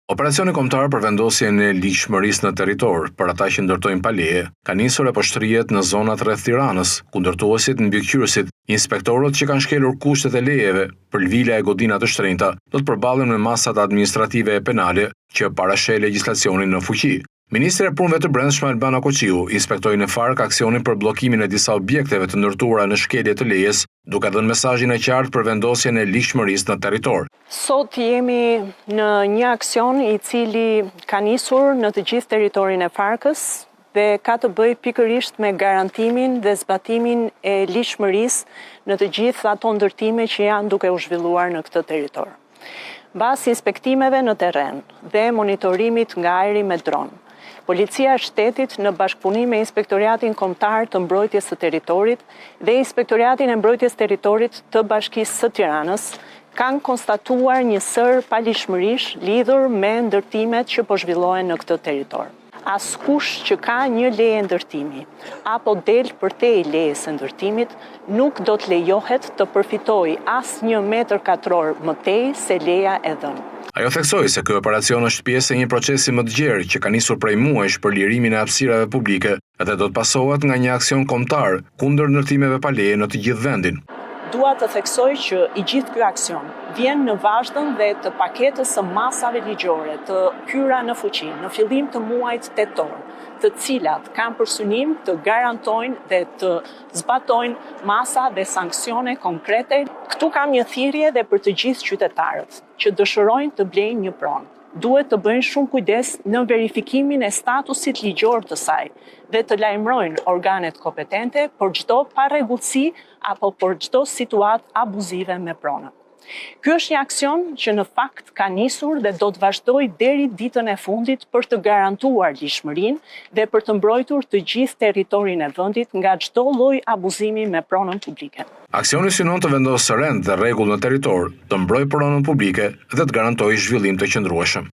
Operacioni Kombëtar për vendosjen e ligjshmërisë në territor për ata që ndërtojnë pa leje ka nisur e po shtrihet në zonat rreth Tiranës, ku ndërtuesit, mbikëqyrësit, inspektorët që kanë shkelur kushtet e lejeve për vila e godina të shtrenjta do të përballen me masat administrative e penale që parasheh legjislacioni në fuqi. Ministrja e Punëve të Brendshme Albana Koçiu inspektoi në Farkë aksionin për bllokimin e disa objekteve të ndërtuara në shkelje të lejes, duke dhënë mesazhin e qartë për vendosjen e ligjshmërisë në territor. Sot jemi në një aksion i cili ka nisur në të gjithë territorin e Farkës dhe ka të bëjë pikërisht me garantimin dhe zbatimin e ligjshmërisë në të gjithë ato ndërtime që janë duke u zhvilluar në këtë territor. Mbas inspektimeve në terren dhe monitorimit nga ajri me dron, Policia e Shtetit në bashkëpunim me Inspektoriatin Kombëtar të Mbrojtjes së Territorit dhe Inspektoriatin e Mbrojtjes së Territorit të Bashkisë së Tiranës kanë konstatuar një sërë paligjshmërish lidhur me ndërtimet që po zhvillohen në këtë territor. Askush që ka një leje ndërtimi apo del përtej lejes së ndërtimit nuk do të lejohet të përfitojë asnjë metër katror më tej se leja e dhënë. Ajo theksoi se ky operacion është pjesë e një procesi më të gjerë që ka nisur prej muajsh për lirimin e hapësirave publike dhe do të pasohet nga një aksion kombëtar kundër ndërtimeve pa leje në të gjithë vendin. Dua të theksoj që i gjithë ky aksion vjen në vazhdën dhe të paketës së masave ligjore të hyra në fuqi në fillim të muajit tetor, të cilat kanë për synim të garantojnë dhe të zbatojnë masa dhe sanksione konkrete. Këtu kam një thirrje dhe për të gjithë qytetarët që dëshirojnë të blejnë një pronë. Duhet të bëjnë shumë kujdes në verifikimin e statusit ligjor të saj dhe të lajmërojnë organet kompetente për çdo parregullsi apo për çdo situatë abuzive me pronën. Ky është një aksion që në fakt ka nisur dhe do të vazhdojë deri ditën e fundit për të garantuar ligjshmërinë dhe për të mbrojtur të gjithë territorin e vendit nga çdo lloj abuzimi me pronën publike. Aksioni synon të vendosë rend dhe rregull në territor, të mbrojë pronën publike dhe të garantojë zhvillim të qëndrueshëm.